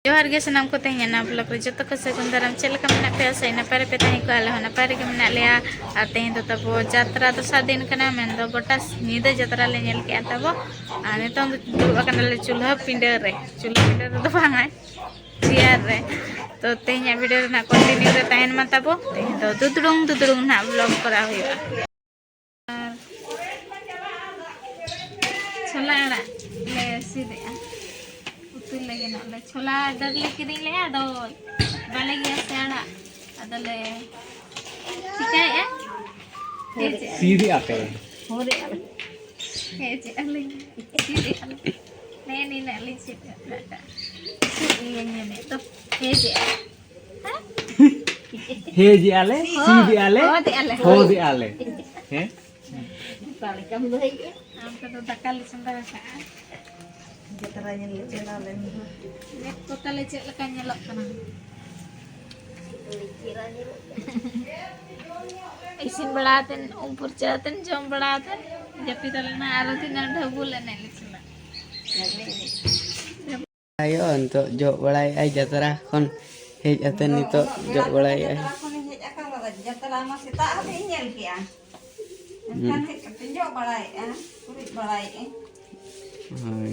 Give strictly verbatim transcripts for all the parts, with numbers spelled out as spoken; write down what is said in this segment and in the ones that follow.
ᱡᱚᱦᱟᱨ ᱜᱮ ᱥᱟᱱᱟᱢ ᱠᱚ, ᱛᱮᱦᱮᱧᱟᱜ ᱱᱟᱣᱟ vlog ᱨᱮ ᱡᱚᱛᱚ ᱠᱚ ᱥᱟᱹᱜᱩᱱ ᱫᱟᱨᱟᱢ᱾ ᱪᱮᱫ ᱞᱮᱠᱟ ᱢᱮᱱᱟᱜ ᱯᱮᱭᱟ? ᱥᱮ ᱱᱟᱯᱟᱭ ᱨᱮᱯᱮ ᱛᱟᱦᱮᱸ ᱠᱚᱜᱼᱟ? ᱟᱞᱮ ᱦᱚᱸ ᱱᱟᱯᱟᱭ ᱨᱮᱜᱮ ᱢᱮᱱᱟᱜ ᱞᱮᱭᱟ᱾ ᱟᱨ ᱛᱮᱦᱮᱧ ᱫᱚ ᱛᱟᱵᱚ ᱡᱟᱛᱨᱟ ᱫᱚᱥᱟᱨ ᱫᱤᱱ ᱠᱟᱱᱟ, ᱢᱮᱱᱫᱚ ᱜᱚᱴᱟ ᱧᱤᱫᱟᱹ ᱡᱟᱛᱨᱟ ᱞᱮ ᱧᱮᱞ ᱠᱮᱜᱼᱟ ᱛᱟᱵᱚ᱾ ᱟᱨ ᱱᱤᱛᱚᱝ ᱫᱚ ᱫᱩᱲᱩᱵ ᱟᱠᱟᱱᱟᱞᱮ ᱪᱩᱞᱦᱟᱹ ᱯᱤᱸᱰᱟᱹ ᱨᱮ, ᱪᱩᱞᱦᱟᱹ ᱯᱤᱸᱰᱟᱹ ᱨᱮᱫᱚ ᱵᱟᱝᱟ, chair ᱨᱮ᱾ ᱛᱚ ᱛᱮᱦᱮᱧᱟᱜ video ᱨᱮᱱᱟᱜ continue ᱨᱮ ᱛᱟᱦᱮᱱ ᱢᱟ ᱛᱟᱵᱚ᱾ ᱛᱮᱦᱮᱧ ᱫᱚ ᱫᱩᱫᱲᱩᱝ ᱫᱩᱫᱲᱩᱝ ᱱᱟᱦᱟᱜ vlog ᱠᱚᱨᱟᱣ ᱦᱩᱭᱩᱜᱼᱟ᱾ ᱟᱨ ᱪᱷᱳᱞᱟ ᱟᱲᱟᱜ ᱞᱮ ᱥᱤᱫᱮᱜᱼᱟ, ᱩᱛᱩ ᱞᱟᱹᱜᱤᱫ ᱱᱟᱜ ᱞᱮ᱾ ᱪᱷᱳᱞᱟ ᱰᱟᱹᱨ ᱞᱮ ᱠᱤᱨᱤᱧ ᱞᱮᱜᱼᱟ, ᱟᱫᱚ ᱵᱟᱞᱮ ᱜᱮᱭᱟ ᱥᱮ ᱟᱲᱟᱜ, ᱟᱫᱚᱞᱮ ᱪᱤᱠᱟᱹᱭᱮᱜᱼᱟ? ᱦᱮᱸ, ᱪᱮᱫ? ᱥᱤᱫᱮᱜᱼᱟ ᱯᱮ? ᱦᱳᱭ, ᱦᱮᱸ, ᱪᱮᱫ ᱟᱹᱞᱤᱧ ᱥᱤᱫᱮᱜᱼᱟ ᱞᱮ᱾ ᱱᱮ ᱱᱤᱱᱟᱹᱜ ᱞᱤᱧ ᱥᱤᱫ ᱠᱟᱜᱼᱟ᱾ ᱪᱮᱫ ᱤᱧ ᱢᱮᱱᱮᱫ ᱫᱚ? ᱦᱮᱸ, ᱪᱮᱫ? ᱦᱮᱸ ᱡᱮ ᱟᱞᱮ, ᱦᱚᱸ, ᱥᱤ ᱡᱮ ᱟᱞᱮ, ᱦᱚᱸ ᱡᱮ ᱟᱞᱮ᱾ ᱦᱚᱸ ᱡᱮ ᱟᱞᱮ᱾ ᱦᱮᱸ? ᱚᱠᱟ ᱞᱮᱠᱟᱢ ᱞᱟᱹᱭᱮᱜᱼᱟ? ᱟᱢ ᱠᱚᱫᱚ ᱫᱟᱠᱟ ᱞᱮ ᱪᱚᱸᱫᱟ ᱟᱠᱟᱜᱼᱟ᱾ ᱡᱟᱛᱨᱟ ᱧᱮᱞ ᱞᱮ ᱪᱟᱞᱟᱣ ᱞᱮᱱ ᱫᱚ᱾ ᱢᱮᱫ ᱠᱚ ᱛᱟᱞᱮ ᱪᱮᱫ ᱞᱮᱠᱟ ᱧᱮᱞᱚᱜ ᱠᱟᱱᱟ? ᱤᱥᱤᱱ ᱵᱟᱲᱟ ᱟᱛᱮᱱ, ᱩᱢ ᱯᱷᱟᱨᱪᱟ ᱟᱛᱮᱱ, ᱡᱚᱢ ᱵᱟᱲᱟ ᱟᱛᱮᱱ, ᱡᱟᱹᱯᱤᱫ ᱟᱞᱮ ᱱᱟ ᱟᱨᱚ ᱛᱤᱱᱟᱹᱜ ᱰᱷᱟᱹᱵᱩᱞ ᱮᱱᱮᱡ ᱞᱮ ᱪᱟᱞᱟᱜ᱾ ᱟᱭᱳ ᱱᱤᱛᱚᱜ ᱡᱚᱜ ᱵᱟᱲᱟᱭᱮᱫᱟᱭ, ᱡᱟᱛᱨᱟ ᱠᱷᱚᱱ ᱦᱮᱡ ᱟᱛᱮ ᱱᱤᱛᱚᱜ ᱡᱚᱜ ᱵᱟᱲᱟᱭᱮᱫᱟᱭ᱾ ᱡᱟᱛᱨᱟ ᱠᱷᱚᱱᱤᱧ ᱦᱮᱡ ᱟᱠᱟᱱᱟ, ᱡᱟᱛᱨᱟ ᱢᱟ ᱥᱮᱛᱟᱜ ᱦᱟᱹᱵᱤᱡ ᱤᱧ ᱧᱮᱞ ᱠᱮᱜᱼᱟ, ᱮᱱᱠᱷᱟᱱ ᱦᱩᱸ᱾ ᱦᱮᱡ ᱠᱟᱛᱮ ᱡᱚᱜ ᱵᱟᱲᱟᱭᱮᱫᱼᱟ, ᱜᱩᱨᱤᱡ ᱵᱟᱲᱟᱭᱮᱫᱼᱟᱹᱧ᱾ ᱦᱳᱭ᱾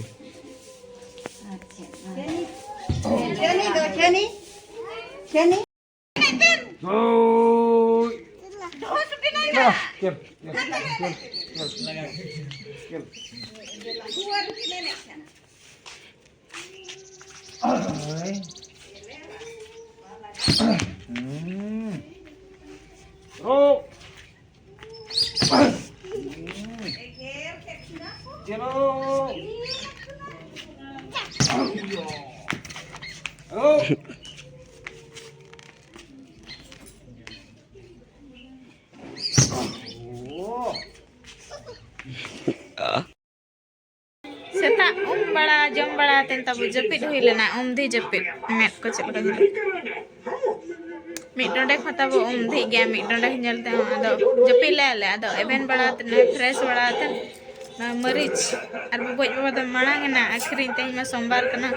ᱟᱨ ᱪᱮᱫ ᱢᱟ᱾ ᱪᱷᱟᱹᱱᱤ ᱫᱚ, ᱪᱷᱟᱹᱱᱤ, ᱪᱷᱟᱹᱱᱤ᱾ ᱦᱳᱭ᱾ ᱫᱚᱦᱚ ᱦᱚᱴᱚ ᱠᱟᱹᱱᱟᱹᱧ ᱱᱟ᱾ ᱠᱮᱞ, ᱠᱮᱞ, ᱠᱮᱞ, ᱠᱮᱞ, ᱠᱮᱞ᱾ ᱫᱩᱣᱟᱹᱨ ᱨᱮᱠᱤᱱ ᱮᱱᱮᱡ ᱠᱟᱱᱟ᱾ ᱦᱳᱭ᱾ ᱦᱩᱸ᱾ ᱨᱚ᱾ ᱦᱩᱸ᱾ ᱪᱚᱞᱚ᱾ ᱦᱳ᱾ ᱥᱮᱛᱟᱜ ᱩᱢ ᱵᱟᱲᱟ, ᱡᱚᱢ ᱵᱟᱲᱟ ᱠᱟᱛᱮ ᱛᱟᱵᱚ ᱡᱟᱹᱯᱤᱫ ᱦᱩᱭ ᱞᱮᱱᱟ, ᱩᱢ ᱫᱤ ᱡᱟᱹᱯᱤᱫ᱾ ᱢᱮᱫ ᱠᱚ ᱪᱮᱫ ᱞᱮᱠᱟ ᱧᱮᱞᱚᱜ? ᱢᱤᱫ ᱰᱚᱸᱰᱮᱠ ᱦᱚᱸ ᱛᱟᱵᱚ ᱩᱢ ᱫᱷᱤᱡ ᱜᱮᱭᱟ, ᱢᱤᱫ ᱰᱚᱸᱰᱮᱠ ᱧᱮᱞ ᱛᱮᱦᱚᱸ᱾ ᱟᱫᱚ ᱡᱟᱹᱯᱤᱫ ᱞᱮ ᱟᱞᱮ, ᱟᱫᱚ ᱮᱵᱷᱮᱱ ᱵᱟᱲᱟ ᱠᱟᱛᱮ, ᱱᱚᱜᱼᱚᱭ ᱯᱷᱨᱮᱥ ᱵᱟᱲᱟ ᱠᱟᱛᱮ, ᱱᱚᱣᱟ ᱢᱟᱹᱨᱤᱪ ᱟᱨ ᱵᱩᱵᱩᱡ ᱵᱟᱵᱟ ᱫᱚ ᱢᱟᱲᱟᱝ ᱮᱱᱟ ᱟᱹᱠᱷᱨᱤᱧ, ᱛᱮᱦᱮᱧ ᱢᱟ ᱥᱳᱢᱵᱟᱨ ᱠᱟᱱᱟ᱾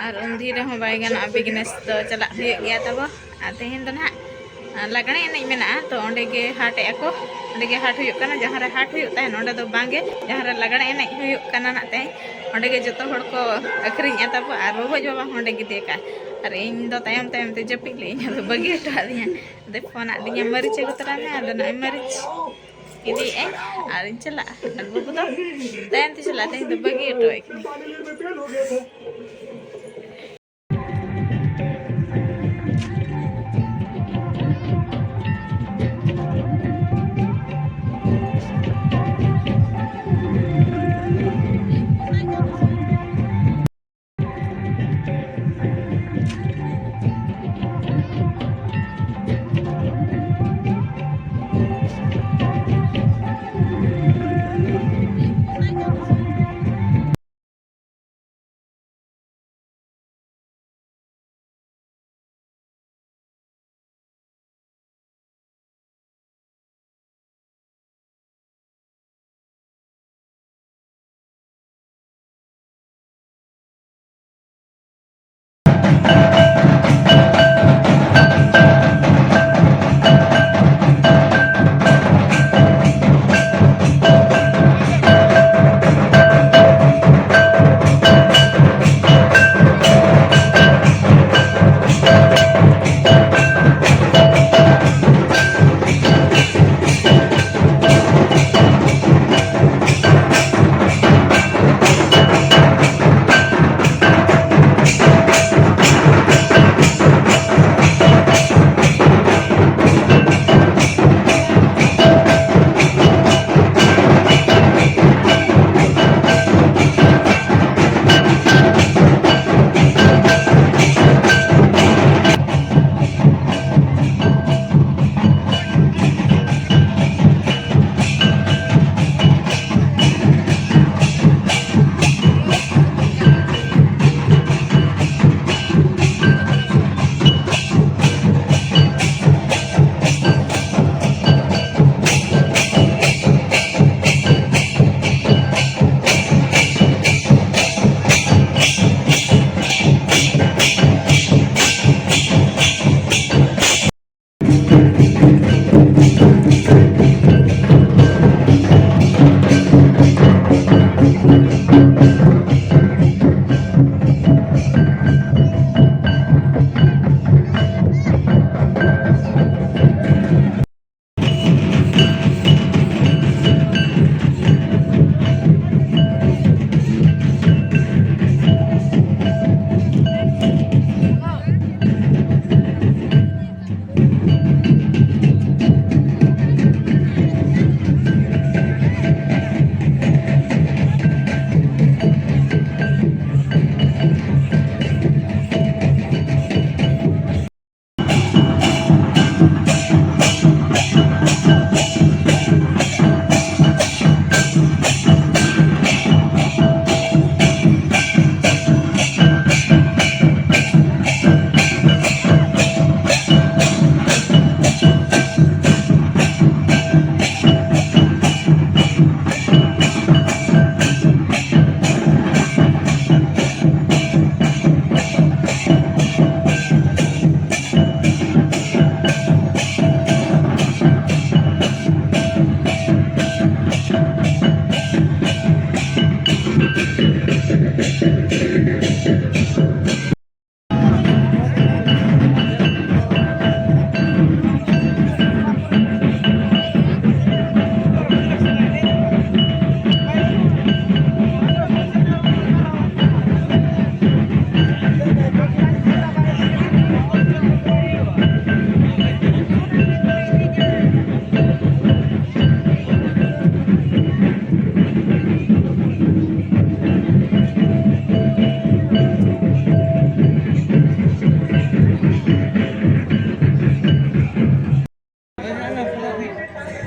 ᱟᱨ ᱩᱢ ᱫᱷᱤᱡ ᱨᱮᱦᱚᱸ ᱵᱟᱭ ᱜᱟᱱᱚᱜᱼᱟ, ᱵᱤᱡᱽᱱᱮᱥ ᱫᱚ ᱪᱟᱞᱟᱜ ᱦᱩᱭᱩᱜ ᱜᱮᱭᱟ ᱛᱟᱵᱚ᱾ ᱟᱨ ᱛᱮᱦᱮᱧ ᱫᱚ ᱱᱟᱦᱟᱜ ᱞᱟᱜᱽᱬᱮ ᱮᱱᱮᱡ ᱢᱮᱱᱟᱜᱼᱟ, ᱛᱚ ᱚᱸᱰᱮ ᱜᱮ ᱦᱟᱴ ᱮᱜᱼᱟ ᱠᱚ, ᱚᱸᱰᱮ ᱜᱮ ᱦᱟᱴ ᱦᱩᱭᱩᱜ ᱠᱟᱱᱟ᱾ ᱡᱟᱦᱟᱸ ᱨᱮ ᱦᱟᱴ ᱦᱩᱭᱩᱜ ᱛᱟᱦᱮᱱ, ᱚᱸᱰᱮ ᱫᱚ ᱵᱟᱝᱜᱮ, ᱡᱟᱦᱟᱸ ᱨᱮ ᱞᱟᱜᱽᱬᱮ ᱮᱱᱮᱡ ᱦᱩᱭᱩᱜ ᱠᱟᱱᱟ ᱱᱟᱜ ᱛᱮᱦᱮᱧ, ᱚᱸᱰᱮ ᱜᱮ ᱡᱚᱛᱚ ᱦᱚᱲ ᱠᱚ ᱟᱹᱠᱷᱨᱤᱧᱮᱜᱼᱟ ᱛᱟᱵᱚ᱾ ᱟᱨ ᱵᱩᱵᱩᱡ ᱵᱟᱵᱟ ᱦᱚᱸ ᱚᱸᱰᱮ ᱜᱮ ᱫᱮᱠᱟ, ᱟᱨ ᱤᱧ ᱫᱚ ᱛᱟᱭᱚᱢ ᱛᱟᱭᱚᱢ ᱛᱮ ᱡᱟᱹᱯᱤᱫ ᱞᱮ, ᱤᱧ ᱟᱫᱚ ᱵᱟᱹᱜᱤ ᱦᱚᱴᱚ ᱟᱫᱤᱧᱟ᱾ ᱟᱫᱚ ᱯᱷᱳᱱ ᱟᱫᱤᱧᱟ, "ᱢᱟᱹᱨᱤᱪ ᱟᱹᱜᱩ ᱛᱚᱨᱟᱭ ᱢᱮ", ᱟᱫᱚ ᱱᱚᱜᱼᱚᱭ ᱢᱟᱹᱨᱤᱪ ᱤᱫᱤᱭᱮᱜᱼᱟᱹᱧ ᱟᱨᱤᱧ ᱪᱟᱞᱟᱜᱼᱟ᱾ ᱟᱨ ᱵᱟᱹᱵᱩ ᱫᱚ ᱛᱟᱭᱚᱢ ᱛᱮ ᱪᱟᱞᱟᱜᱼᱟ, ᱛᱮᱦᱮᱧ ᱫᱚ ᱵᱟᱹᱜᱤ ᱦᱚᱴᱚ ᱟᱭ ᱠᱟᱹᱱᱟᱹᱧ᱾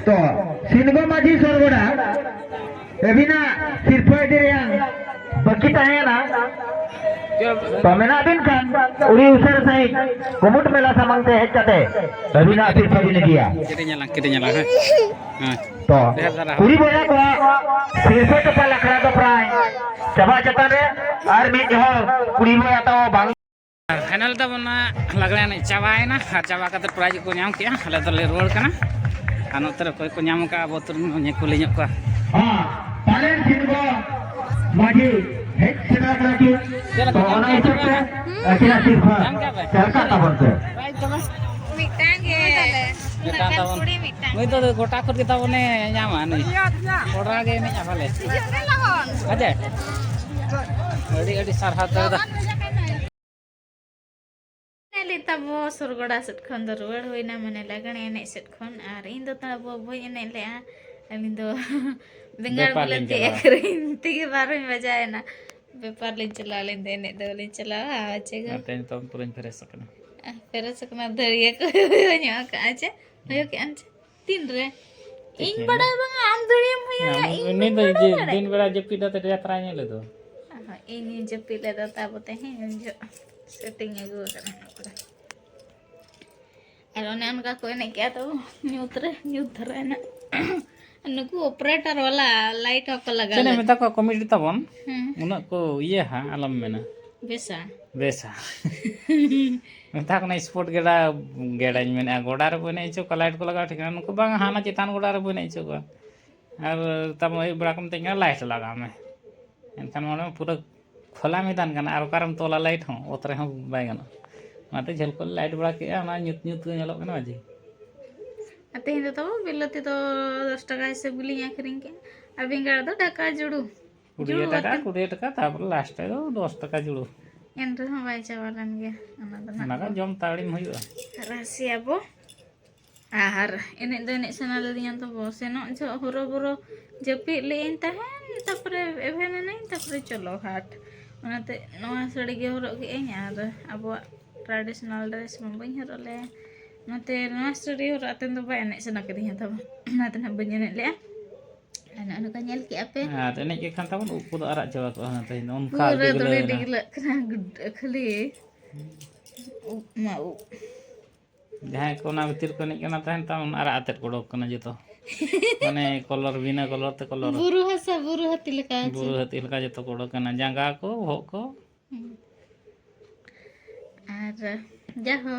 ᱛᱚ, ᱥᱤᱱᱜᱚ ᱢᱟᱹᱡᱷᱤ ᱥᱚᱨᱜᱚᱰᱟ, ᱟᱹᱵᱤᱱᱟᱜ ᱥᱤᱨᱯᱟᱹ ᱤᱫᱤ ᱨᱮᱭᱟᱝ ᱵᱟᱹᱠᱤ ᱛᱟᱦᱮᱸᱭᱮᱱᱟ᱾ ᱛᱚ, ᱢᱮᱱᱟᱜ ᱵᱤᱱ ᱠᱷᱟᱱ ᱟᱹᱰᱤ ᱩᱥᱟᱹᱨᱟ ᱥᱟᱺᱦᱤᱡ ᱠᱩᱢᱩᱴ ᱢᱮᱞᱟ ᱥᱟᱢᱟᱝ ᱛᱮ ᱦᱮᱡ ᱠᱟᱛᱮ ᱟᱹᱵᱤᱱᱟᱜ ᱥᱤᱨᱯᱟᱹ ᱵᱤᱱ ᱤᱫᱤᱭᱟ᱾ ᱠᱮᱴᱮᱡ ᱧᱮᱞᱟ, ᱠᱮᱴᱮᱡ ᱧᱮᱞᱟ, ᱦᱮᱸ᱾ ᱦᱮᱸ᱾ ᱛᱚ, ᱰᱷᱮᱨ ᱫᱷᱟᱨᱟ᱾ ᱠᱩᱲᱤ ᱵᱚᱭᱦᱟ ᱠᱚᱣᱟᱜ ᱥᱤᱨᱯᱟᱹ ᱛᱚᱯᱟᱞ ᱟᱠᱷᱲᱟ ᱫᱚ ᱯᱨᱟᱭ ᱪᱟᱵᱟ ᱪᱮᱛᱟᱱ ᱨᱮ, ᱟᱨ ᱢᱤᱫ ᱦᱚᱲ ᱠᱩᱲᱤ ᱵᱚᱭᱦᱟ ᱛᱟᱵᱚ ᱵᱟᱝ ᱟᱨ ᱯᱷᱟᱭᱱᱟᱞ ᱛᱟᱵᱚᱱ ᱱᱟ ᱞᱟᱜᱽᱲᱮ ᱮᱱᱮᱡ ᱪᱟᱵᱟᱭᱮᱱᱟ, ᱟᱨ ᱪᱟᱵᱟ ᱠᱟᱛᱮ ᱯᱨᱟᱭᱤᱡᱽ ᱠᱚ ᱧᱟᱢ ᱠᱮᱜᱼᱟ᱾ ᱟᱞᱮ ᱫᱚᱞᱮ ᱨᱩᱣᱟᱹᱲ ᱠᱟᱱᱟ᱾ ᱟᱨ ᱱᱚᱛᱮ ᱨᱮ ᱚᱠᱚᱭ ᱠᱚ ᱧᱟᱢ ᱠᱟᱜᱼᱟ, ᱟᱵᱚ ᱟᱹᱛᱩ ᱨᱮᱱ ᱧᱮ ᱠᱩᱞᱤ ᱧᱚᱜ ᱠᱚᱣᱟ᱾ ᱦᱮᱸ, ᱛᱟᱞᱮᱱ ᱥᱤᱨᱯᱟᱹ ᱢᱟᱹᱡᱷᱤ ᱦᱮᱡ ᱥᱮᱴᱮᱨ ᱟᱠᱟᱱᱟ ᱠᱤᱱ᱾ ᱪᱮᱫ ᱞᱮᱠᱟ ᱛᱚ, ᱚᱱᱟ ᱦᱤᱥᱟᱹᱵ ᱛᱮ ᱟᱹᱠᱤᱱᱟᱜ ᱥᱤᱨᱯᱟᱹ ᱧᱟᱢ ᱠᱮᱜᱼᱟ ᱯᱮ? ᱪᱟᱞ ᱠᱟᱜ ᱛᱟᱵᱚᱱ ᱯᱮ᱾ ᱯᱨᱟᱭᱤᱡᱽ ᱫᱚ ᱵᱟᱝ? ᱢᱤᱫᱴᱟᱝ ᱜᱮ᱾ ᱢᱤᱫᱴᱟᱝ ᱛᱟᱵᱚᱱ᱾ ᱠᱩᱲᱤ ᱢᱤᱫᱴᱟᱝ᱾ ᱱᱩᱭ ᱫᱚ ᱜᱚᱴᱟ ᱠᱷᱚᱱ ᱜᱮ ᱛᱟᱵᱚᱱᱮ ᱧᱟᱢᱟ ᱱᱩᱭ᱾ ᱠᱚᱲᱟ ᱜᱮ ᱮᱱᱮᱡᱼᱟ ᱵᱷᱟᱞᱮ᱾ ᱦᱤᱡᱩᱜ ᱢᱮ ᱞᱚᱜᱚᱱ᱾ ᱟᱡᱮ? ᱟᱹᱰᱤ ᱟᱹᱰᱤ ᱥᱟᱨᱦᱟᱣ ᱫᱟᱫᱟ᱾ ᱮᱱᱮᱡ ᱞᱮᱫ ᱛᱟᱵᱚ ᱥᱚᱨᱜᱚᱲᱟ ᱥᱮᱫ ᱠᱷᱚᱱ ᱫᱚ ᱨᱩᱣᱟᱹᱲ ᱦᱩᱭᱱᱟ, ᱢᱟᱱᱮ ᱞᱟᱜᱽᱬᱮ ᱮᱱᱮᱡ ᱥᱮᱫ ᱠᱷᱚᱱ᱾ ᱟᱨ ᱤᱧ ᱫᱚ ᱛᱟᱵᱚ ᱵᱟᱹᱧ ᱮᱱᱮᱡ ᱞᱮᱜᱼᱟ, ᱟᱹᱞᱤᱧ ᱫᱚ ᱵᱮᱸᱜᱟᱲ ᱵᱮᱯᱟᱨ ᱞᱤᱧ ᱵᱤᱞᱟᱹᱛᱤ ᱪᱟᱞᱟᱣᱟ᱾ ᱟᱹᱠᱷᱨᱤᱧ ᱛᱮᱜᱮ ᱵᱟᱨᱚᱧ ᱵᱟᱡᱟᱣᱮᱱᱟ᱾ ᱵᱮᱯᱟᱨ ᱞᱤᱧ ᱪᱟᱞᱟᱣ ᱞᱮᱱ ᱫᱚ, ᱮᱱᱮᱡ ᱫᱚ ᱵᱟᱹᱞᱤᱧ ᱪᱟᱞᱟᱣᱟ᱾ ᱟᱨ ᱪᱮᱫ ᱠᱚ ᱚᱱᱟᱛᱮ ᱱᱤᱛᱚᱝ ᱯᱩᱨᱟᱹᱧ ᱯᱷᱨᱮᱥ ᱟᱠᱟᱱᱟ᱾ ᱯᱷᱨᱮᱥ ᱟᱠᱟᱱᱟ, ᱫᱟᱹᱲᱤᱭᱟᱹ ᱠᱚ ᱦᱩᱭ ᱧᱚᱜ ᱟᱠᱟᱫᱼᱟ᱾ ᱪᱮ ᱦᱩᱭᱩᱜ ᱠᱮᱫᱼᱟᱢ ᱪᱮ? ᱛᱤᱱᱨᱮ? ᱤᱧ ᱛᱤᱠᱤᱱ ᱵᱟᱰᱟᱭ ᱨᱮ᱾ ᱵᱟᱝᱟ, ᱟᱢ ᱫᱟᱹᱲᱤᱭᱟᱹᱢ ᱦᱩᱭᱩᱜᱼᱟ, ᱦᱮᱸ, ᱤᱧ ᱩᱱᱤ ᱵᱟᱹᱧ ᱫᱚ ᱵᱟᱰᱟᱭ ᱡᱮ ᱫᱟᱲᱮᱭᱟᱜᱼᱟ᱾ ᱫᱤᱱ ᱵᱮᱲᱟ ᱡᱟᱹᱯᱤᱫ ᱠᱟᱛᱮ ᱡᱟᱛᱨᱟᱭ ᱧᱮᱞ ᱞᱮᱫᱚ᱾ ᱦᱳᱭ, ᱤᱧ ᱡᱟᱹᱯᱤᱫ ᱞᱮᱫᱟ ᱛᱟᱵᱚ ᱛᱮᱦᱮᱧ, ᱩᱱ ᱡᱚᱦᱚᱜ ᱥᱮᱴᱤᱝ ᱟᱹᱜᱩ ᱟᱠᱟᱫᱟ ᱱᱚᱣᱟ ᱠᱚᱨᱮ᱾ ᱟᱨ ᱚᱱᱮ ᱚᱱᱠᱟ ᱠᱚ ᱮᱱᱮᱡ ᱠᱮᱜᱼᱟ ᱛᱚ, ᱧᱩᱛ ᱨᱮ, ᱧᱩᱛ ᱫᱷᱟᱨᱟ ᱮᱱᱟ᱾ ᱱᱩᱠᱩ ᱚᱯᱟᱨᱮᱴᱟᱨ ᱵᱟᱞᱟ ᱞᱟᱭᱤᱴ ᱦᱚᱸᱠᱚ ᱞᱟᱜᱟᱣ ᱪᱮᱫ ᱮᱢ ᱞᱮᱫ᱾ ᱢᱮᱛᱟ ᱠᱚᱣᱟ ᱠᱚᱢᱤᱴᱤ ᱛᱟᱵᱚᱱ? ᱦᱮᱸ᱾ ᱩᱱᱟᱹᱜ ᱠᱚ ᱤᱭᱟᱹ ᱦᱟᱸᱜ, ᱟᱞᱚᱢ ᱢᱮᱱᱟ᱾ ᱵᱮᱥᱟ᱾ ᱵᱮᱥᱟ᱾ ᱢᱮᱛᱟ ᱠᱚ ᱠᱟᱱᱟ ᱥᱯᱳᱨᱴ ᱜᱮᱰᱟ, ᱜᱮᱰᱟᱧ ᱢᱮᱱᱮᱫᱼᱟ, ᱜᱚᱰᱟ ᱨᱮᱵᱚ ᱮᱱᱮᱡ ᱦᱚᱪᱚ ᱠᱚᱣᱟ, ᱞᱟᱭᱤᱴ ᱠᱚ ᱞᱟᱜᱟᱣ ᱴᱷᱤᱠ ᱠᱟᱱᱟ᱾ ᱱᱩᱠᱩ ᱵᱟᱝ, ᱦᱟᱱᱟ ᱪᱮᱛᱟᱱ ᱜᱚᱰᱟ ᱨᱮᱵᱚ ᱮᱱᱮᱡ ᱦᱚᱪᱚ ᱠᱚᱣᱟ᱾ ᱟᱨ ᱛᱟᱨᱯᱚᱨ ᱟᱹᱭᱩᱵ ᱵᱮᱲᱟ ᱠᱚ ᱢᱤᱛᱟᱹᱧ ᱠᱟᱱᱟ, "ᱞᱟᱭᱤᱴ ᱞᱟᱜᱟᱣ ᱢᱮ᱾" ᱮᱱᱠᱷᱟᱱ ᱚᱸᱰᱮ ᱢᱟ ᱯᱩᱨᱟᱹ ᱠᱷᱚᱞᱟ ᱢᱮᱫᱟᱱ ᱠᱟᱱᱟ, ᱟᱨ ᱚᱠᱟᱨᱮᱢ ᱛᱚᱞᱟ ᱞᱟᱭᱤᱴ ᱦᱚᱸ, ᱚᱛ ᱨᱮᱦᱚᱸ ᱵᱟᱭ ᱜᱟᱱᱚᱜᱼᱟ᱾ ᱚᱱᱟᱛᱮ ᱡᱷᱟᱹᱞ ᱠᱷᱚᱱ ᱞᱟᱭᱤᱴ ᱵᱟᱲᱟ ᱠᱮᱜᱼᱟ, ᱚᱱᱟ ᱧᱩᱛ ᱧᱩᱛ ᱜᱮ ᱧᱮᱞᱚᱜ ᱠᱟᱱᱟ ᱢᱟᱹᱡᱷᱤ᱾ ᱟᱨ ᱛᱮᱦᱮᱧ ᱫᱚ ᱛᱟᱵᱚ ᱵᱤᱞᱟᱹᱛᱤ ᱫᱚ ᱫᱚᱥ ᱴᱟᱠᱟ ᱦᱤᱥᱟᱹᱵ ᱜᱮᱞᱤᱧ ᱟᱹᱠᱷᱨᱤᱧ ᱠᱮᱜᱼᱟ, ᱟᱨ ᱵᱮᱸᱜᱟᱲ ᱫᱚ ᱰᱷᱟᱠᱟ ᱡᱩᱲᱩ᱾ ᱠᱩᱲᱤ ᱡᱩᱲᱩ ᱴᱟᱠᱟ, ᱟᱛᱮ᱾ ᱠᱩᱲᱤ ᱴᱟᱠᱟ, ᱛᱟᱨᱯᱚᱨ ᱞᱟᱥᱴ ᱨᱮ ᱫᱚ ᱫᱚᱥ ᱴᱟᱠᱟ ᱡᱩᱲᱩ᱾ ᱮᱱ ᱨᱮᱦᱚᱸ ᱵᱟᱭ ᱪᱟᱵᱟ ᱞᱮᱱ ᱜᱮᱭᱟ, ᱚᱱᱟ ᱫᱚ ᱱᱟᱜ ᱚᱱᱟ ᱠᱚ ᱵᱚᱱ ᱡᱚᱢ ᱛᱟᱲᱤᱢ ᱦᱩᱭᱩᱜᱼᱟ᱾ ᱨᱟᱥᱮᱭᱟᱵᱚ᱾ ᱟᱨ ᱮᱱᱮᱡ ᱫᱚ ᱮᱱᱮᱡ ᱥᱟᱱᱟ ᱞᱤᱫᱤᱧᱟ ᱛᱟᱵᱚ, ᱥᱮᱱᱚᱜ ᱡᱚᱦᱚᱜ ᱦᱚᱨᱚᱵᱚᱨᱚ ᱡᱟᱹᱯᱤᱫ ᱞᱮᱜ ᱟᱹᱧ ᱛᱟᱦᱮᱱ, ᱛᱟᱯᱚᱨᱮ ᱮᱵᱷᱮᱱ ᱮᱱᱟᱹᱧ, ᱛᱟᱯᱚᱨᱮ ᱪᱚᱞᱚ ᱦᱟᱴ᱾ ᱚᱱᱟᱛᱮ ᱱᱚᱣᱟ ᱥᱟᱹᱲᱤ ᱜᱮ ᱦᱚᱨᱚᱜ ᱠᱮᱜ ᱟᱹᱧ ᱟᱨ ᱟᱵᱚᱣᱟᱜ traditional dress ᱢᱟ ᱵᱟᱹᱧ ᱦᱚᱨᱚᱜ ᱞᱮᱜᱼᱟ᱾ ᱚᱱᱟᱛᱮ ᱱᱚᱣᱟ ᱥᱟᱹᱲᱤ ᱦᱚᱨᱚᱜ ᱟᱛᱮᱫ ᱫᱚ ᱵᱟᱭ ᱮᱱᱮᱡ ᱥᱟᱱᱟ ᱠᱤᱫᱤᱧᱟ ᱛᱟᱵᱚ, ᱚᱱᱟᱛᱮ ᱱᱟᱦᱟᱜ ᱵᱟᱹᱧ ᱮᱱᱮᱡ ᱞᱮᱜᱼᱟ᱾ ᱟᱨ ᱱᱚᱜᱼᱚ ᱱᱚᱝᱠᱟ ᱧᱮᱞ ᱠᱮᱜᱼᱟ ᱯᱮ᱾ ᱟᱨ ᱮᱱᱮᱡ ᱠᱮᱫ ᱠᱷᱟᱱ ᱛᱟᱵᱚᱱ ᱩᱵ ᱠᱚᱫᱚ ᱟᱨᱟᱜ ᱪᱟᱵᱟ ᱠᱚᱜᱼᱟ ᱦᱩᱱᱟᱹᱝ ᱛᱮᱦᱮᱧ ᱫᱚ, ᱚᱱᱠᱟ ᱯᱩᱨᱟᱹ ᱟᱹᱰᱤ ᱫᱚᱲᱮ ᱜᱩᱞᱟᱹᱭ ᱮᱱᱟ᱾ ᱰᱤᱜᱽᱞᱟᱹᱜ ᱠᱟᱱᱟ, ᱜᱩᱰ-, ᱠᱷᱟᱹᱞᱤ ᱩᱵ ᱢᱟ ᱩᱵ᱾ ᱡᱟᱦᱟᱸᱭ ᱠᱚ ᱚᱱᱟ ᱵᱷᱤᱛᱤᱨ ᱠᱚ ᱮᱱᱮᱡ ᱠᱟᱱᱟ ᱛᱟᱦᱮᱱ, ᱛᱟᱵᱚᱱ ᱟᱨᱟᱜ ᱟᱛᱮᱫ ᱠᱚ ᱚᱰᱚᱠ ᱠᱟᱱᱟ ᱡᱚᱛᱚ᱾ ᱢᱟᱱᱮ ᱠᱚᱞᱚᱨ, ᱵᱤᱱᱟᱹ ᱠᱚᱞᱚᱨ ᱛᱮ ᱠᱚᱞᱚᱨ᱾ ᱵᱩᱨᱩ ᱦᱟᱥᱟ, ᱵᱩᱨᱩ ᱦᱟᱹᱛᱤ ᱞᱮᱠᱟ ᱪᱮ? ᱵᱩᱨᱩ ᱦᱟᱹᱛᱤ ᱞᱮᱠᱟ ᱡᱚᱛᱚ ᱠᱚ ᱚᱰᱚᱠ ᱠᱟᱱᱟ, ᱡᱟᱸᱜᱟ ᱠᱚ, ᱵᱚᱦᱚᱜ ᱠᱚ᱾ ᱦᱩᱸ᱾ ᱟᱨ ᱡᱟᱦᱳ,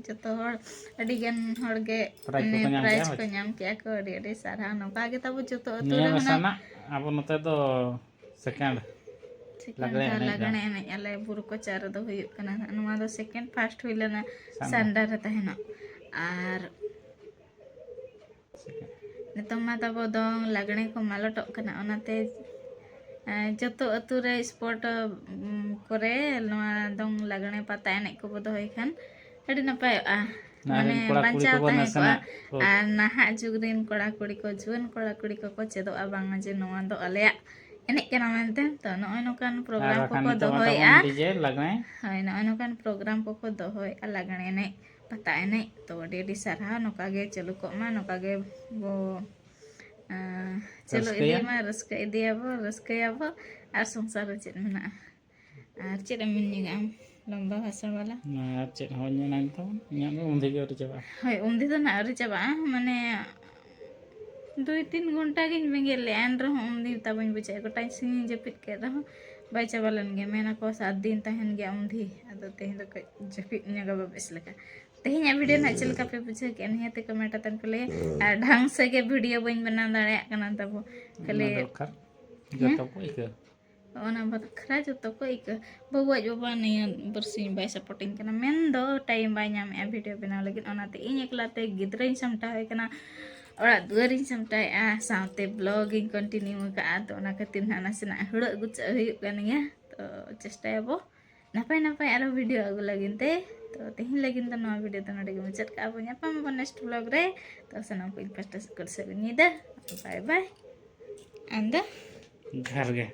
ᱡᱚᱛᱚ ᱦᱚᱲ, ᱟᱹᱰᱤ ᱜᱟᱱ ᱦᱚᱲ ᱜᱮ Prize ᱢᱟᱱᱮ ᱠᱚᱠᱚ ᱧᱟᱢ prize ᱠᱮᱜᱼᱟ, ᱠᱚ ᱦᱳᱭ᱾ ᱧᱟᱢ ᱠᱮᱜᱼᱟ ᱠᱚ, ᱟᱹᱰᱤ ᱟᱹᱰᱤ ᱥᱟᱨᱦᱟᱣ᱾ ᱱᱚᱝᱠᱟ ᱜᱮ ᱛᱟᱵᱚ ᱡᱚᱛᱚ ᱟᱹᱛᱩ ᱱᱤᱭᱟᱹ ᱨᱮ ᱦᱩᱱᱟᱹᱝ ᱢᱮᱥᱟᱱᱟᱜ ᱟᱵᱚ ᱱᱚᱛᱮ ᱫᱚ second᱾ second ᱞᱟᱜᱽᱲᱮ ᱫᱷᱟᱣ ᱮᱱᱮᱡ ᱫᱚ᱾ ᱞᱟᱜᱽᱲᱮ ᱮᱱᱮᱡ ᱟᱞᱮ ᱵᱩᱨᱩ ᱠᱚᱪᱟ ᱨᱮᱫᱚ ᱦᱩᱭᱩᱜ ᱠᱟᱱᱟ ᱱᱟᱦᱟᱜ᱾ ᱱᱚᱣᱟ ᱫᱚ second, first ᱦᱩᱭ ᱞᱮᱱᱟ ᱥᱟᱱᱰᱟ᱾ ᱥᱟᱱᱰᱟ ᱨᱮ ᱛᱟᱦᱮᱱᱚᱜ᱾ ᱟᱨ Second᱾ ᱱᱤᱛᱚᱝ ᱢᱟ ᱛᱟᱵᱚ ᱫᱚᱝ ᱞᱟᱜᱽᱲᱮ ᱠᱚ ᱢᱟᱞᱚᱴᱚᱜ ᱠᱟᱱᱟ, ᱚᱱᱟᱛᱮ ᱮᱸ, ᱡᱚᱛᱚ ᱟᱹᱛᱩ ᱨᱮ spot, ᱩᱢ, ᱠᱚᱨᱮ ᱱᱚᱣᱟ ᱫᱚᱝ ᱞᱟᱜᱽᱲᱮ ᱯᱟᱛᱟ ᱮᱱᱮᱡ ᱠᱚᱵᱚ ᱫᱚᱦᱚᱭ ᱠᱷᱟᱱ ᱟᱹᱰᱤ ᱱᱟᱯᱟᱭᱚᱜᱼᱟ, ᱱᱟᱦᱟᱜ ᱢᱟᱱᱮ ᱨᱮᱱ ᱠᱚᱲᱟ ᱠᱩᱲᱤ ᱵᱟᱧᱪᱟᱣ ᱠᱚᱠᱚ ᱛᱟᱦᱮᱸ ᱠᱚᱜᱼᱟ᱾ ᱱᱟᱥᱮᱱᱟᱜ ᱠᱚ ᱟᱨ ᱱᱟᱦᱟᱜ ᱡᱩᱜᱽ ᱨᱮᱱ ᱠᱚᱲᱟ ᱠᱩᱲᱤ ᱠᱚ, ᱡᱩᱣᱟᱹᱱ ᱠᱚᱲᱟ ᱠᱩᱲᱤ ᱠᱚᱠᱚ ᱪᱮᱫᱚᱜᱼᱟ ᱵᱟᱝᱟ ᱡᱮ ᱱᱚᱣᱟ ᱫᱚ ᱟᱞᱮᱭᱟᱜ ᱮᱱᱮᱡ ᱠᱟᱱᱟ ᱢᱮᱱᱛᱮ᱾ ᱛᱚ ᱱᱚᱜᱼᱚᱭ ᱱᱚᱝᱠᱟᱱ ᱟᱨ program ᱵᱟᱠᱷᱟᱱ ᱠᱚᱠᱚ ᱱᱤᱛᱚᱜ ᱢᱟ ᱫᱚᱦᱚᱭᱮᱫᱼᱟ᱾ ᱛᱟᱵᱚᱱ DJ ᱞᱟᱜᱽᱲᱮ᱾ ᱦᱳᱭ, ᱱᱚᱜᱼᱚᱭ ᱱᱚᱝᱠᱟᱱ program ᱠᱚᱠᱚ ᱫᱚᱦᱚᱭᱮᱫᱼᱟ, ᱞᱟᱜᱽᱲᱮ ᱮᱱᱮᱡ, ᱯᱟᱛᱟ ᱮᱱᱮᱡ᱾ ᱛᱚ ᱟᱹᱰᱤ ᱟᱹᱰᱤ ᱥᱟᱨᱦᱟᱣ, ᱱᱚᱝᱠᱟ ᱜᱮ ᱪᱟᱹᱞᱩ ᱠᱚᱜ ᱢᱟ, ᱱᱚᱝᱠᱟ ᱜᱮ ᱵᱚ ᱟᱸ, ᱪᱟᱹᱞᱩ ᱨᱟᱹᱥᱠᱟᱹᱭᱟ᱾ ᱤᱫᱤ ᱢᱟ, ᱨᱟᱹᱥᱠᱟᱹ ᱤᱫᱤᱭᱟᱵᱚ, ᱨᱟᱹᱥᱠᱟᱹᱭᱟᱵᱚ᱾ ᱟᱨ ᱥᱚᱝᱥᱟᱨ ᱨᱮ ᱪᱮᱫ ᱢᱮᱱᱟᱜᱼᱟ? ᱟᱨ ᱪᱮᱫ ᱮᱢ ᱢᱮᱱ ᱧᱚᱜᱟ ᱟᱢ, ᱞᱚᱢᱵᱟ ᱵᱷᱟᱥᱟ ᱵᱟᱞᱟ? ᱟᱨ ᱪᱮᱫ ᱦᱚᱸ ᱢᱮᱱᱟ ᱱᱤᱛᱚᱝ, ᱤᱧᱟᱹᱜ ᱫᱚ ᱩᱱᱫᱤ ᱜᱮ ᱟᱹᱣᱨᱤ ᱪᱟᱵᱟᱜᱼᱟ᱾ ᱦᱳᱭ, ᱩᱱᱫᱤ ᱫᱚ ᱱᱟᱜ ᱟᱹᱣᱨᱤ ᱪᱟᱵᱟᱜᱼᱟ, ᱢᱟᱱᱮ ᱫᱩᱭ ᱛᱤᱱ ᱜᱷᱚᱱᱴᱟ ᱜᱤᱧ ᱵᱮᱸᱜᱮᱫ ᱞᱮᱜᱼᱟ, ᱮᱱ ᱨᱮᱦᱚᱸ ᱩᱱᱫᱤ ᱛᱟᱵᱚᱧ ᱵᱩᱡᱷᱟᱹᱜᱼᱟ, ᱜᱚᱴᱟ ᱥᱤᱧ ᱡᱟᱹᱯᱤᱫ ᱠᱮᱫ ᱨᱮᱦᱚᱸ ᱵᱟᱭ ᱪᱟᱵᱟ ᱞᱮᱱ ᱜᱮᱭᱟ᱾ ᱢᱮᱱᱟᱠᱚ ᱥᱟᱛ ᱫᱤᱱ ᱛᱟᱦᱮᱱ ᱜᱮᱭᱟ ᱩᱱᱫᱤ᱾ ᱟᱫᱚ ᱛᱮᱦᱮᱧ ᱫᱚ ᱠᱟᱹᱡ ᱡᱟᱹᱯᱤᱫ ᱧᱚᱜᱟ ᱵᱟ ᱵᱮᱥ ᱞᱮᱠᱟ᱾ ᱛᱮᱦᱮᱧᱟᱜ video ᱱᱟᱜ ᱪᱮᱫ ᱞᱮᱠᱟ ᱯᱮ ᱵᱩᱡᱷᱟᱹᱣ ᱠᱮᱜᱼᱟ, ᱱᱤᱦᱟᱹᱛ comment ᱟᱛᱮᱱ ᱯᱮ ᱞᱟᱹᱭᱟ᱾ ᱟᱨ ᱰᱷᱟᱝ ᱥᱮ ᱜᱮ video ᱵᱟᱹᱧ ᱵᱮᱱᱟᱣ ᱫᱟᱲᱮᱭᱟᱜ ᱠᱟᱱᱟ ᱛᱟᱵᱚ, ᱠᱷᱟᱹᱞᱤ ᱚᱱᱟ ᱫᱚᱨᱠᱟᱨ, ᱡᱚᱛᱚ ᱠᱚ ᱟᱹᱭᱠᱟᱹᱣ᱾ ᱚᱱᱟ ᱵᱟᱠᱷᱨᱟ ᱡᱚᱛᱚ ᱠᱚ ᱟᱹᱭᱠᱟᱹᱣ᱾ ᱵᱟᱹᱵᱩ ᱟᱡ ᱵᱟᱵᱟ ᱱᱤᱭᱟᱹ ᱵᱟᱨᱥᱤᱧ ᱵᱟᱭ supportᱤᱧ ᱠᱟᱱᱟ, ᱢᱮᱱᱫᱚ time ᱵᱟᱭ ᱧᱟᱢᱮᱜᱼᱟ video ᱵᱮᱱᱟᱣ ᱞᱟᱹᱜᱤᱫ, ᱚᱱᱟᱛᱮ ᱤᱧ ᱮᱠᱞᱟᱛᱮ ᱜᱤᱫᱽᱨᱟᱹᱧ ᱥᱟᱢᱴᱟᱣᱮ ᱠᱟᱱᱟ, ᱚᱲᱟᱜ ᱫᱩᱣᱟᱹᱨᱤᱧ ᱥᱟᱢᱴᱟᱣᱮᱜᱼᱟ, ᱥᱟᱶᱛᱮ vlogᱤᱧ continue ᱟᱠᱟᱫᱼᱟ᱾ ᱛᱚ ᱚᱱᱟ ᱠᱷᱟᱹᱛᱤᱨ ᱱᱟᱦᱟᱜ ᱱᱟᱥᱮᱱᱟᱜ ᱦᱩᱲᱟᱹᱜ ᱜᱩᱪᱟᱹᱜ ᱦᱩᱭᱩᱜ ᱠᱟᱱ ᱜᱮᱭᱟ᱾ ᱛᱚ ᱪᱮᱥᱴᱟᱭᱟᱵᱚ ᱱᱟᱯᱟᱭ ᱱᱟᱯᱟᱭ ᱟᱨᱚ video ᱟᱹᱜᱩ ᱞᱟᱹᱜᱤᱫ ᱛᱮ᱾ ᱛᱚ ᱛᱮᱦᱮᱧ ᱞᱟᱹᱜᱤᱫ ᱫᱚ ᱱᱚᱣᱟ video ᱫᱚ ᱱᱚᱰᱮ ᱜᱮ ᱢᱩᱪᱟᱹᱫ ᱠᱟᱜᱼᱟ ᱵᱚᱱ᱾ ᱧᱟᱯᱟᱢ ᱟᱵᱚᱱ next vlogᱨᱮ᱾ ᱛᱚ ᱥᱟᱱᱟᱢ ᱠᱚ ᱤᱧ ᱯᱟᱥᱴᱟ ᱥᱮᱫ ᱠᱷᱚᱱ ᱥᱟᱹᱜᱩᱱ ᱧᱤᱫᱟᱹ᱾ Bye bye᱾ ᱟᱢ ᱫᱚ? ᱡᱚᱦᱟᱨ ᱜᱮ᱾